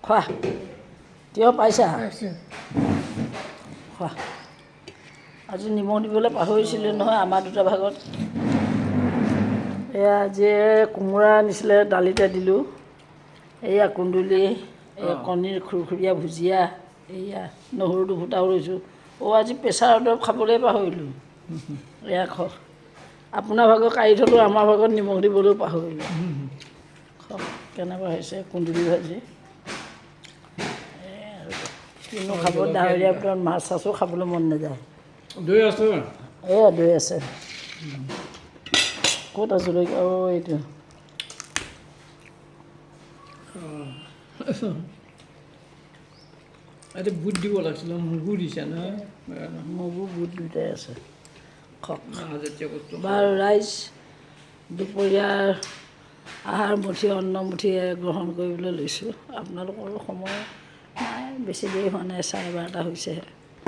খোৱা, তিয়হ পাইছা? খোৱা। আজি নিমখ দিবলৈ পাহৰিছিলোঁ নহয় আমাৰ দুটা ভাগত। এয়া আজি কোমোৰা আনিছিলে, দালিতে দিলোঁ। এয়া কুন্দুলি, এয়া কণীৰ খুৰখুৰীয়া ভুজিয়া, এয়া নহৰু দুফুটাও লৈছোঁ। অ', আজি প্ৰেছাৰৰ দৰৱ খাবলৈ পাহৰিলোঁ। এয়া খাওক। আপোনাৰ ভাগৰ কাঢ়ি থ'লোঁ, আমাৰ ভাগত নিমখ দিবলৈও পাহৰিলোঁ। খাওক, কেনেকুৱা হৈছে কুন্দুলি ভাজি। কিনো খাব, ডাৱৰীয়া বতৰত মাছ চাছো খাবলৈ মন নাযায়। দৈ আছে? এয়া দৈ আছে। ক'ত আছে জলকীয়া? অ' এইটো। এইটো বুট দিব লাগিছিল, মগু দিছে নহয়। মগু বুট দুয়োটাই আছে, খাওক। মাহজাতীয় বস্তু। বাৰু ৰাইজ, দুপৰীয়াৰ আহাৰ মুঠি অন্নমুঠি গ্ৰহণ কৰিবলৈ লৈছোঁ। আপোনালোকৰো সময় নাই, বেছি দেৰি হোৱা নাই, 12:30 হৈছেহে।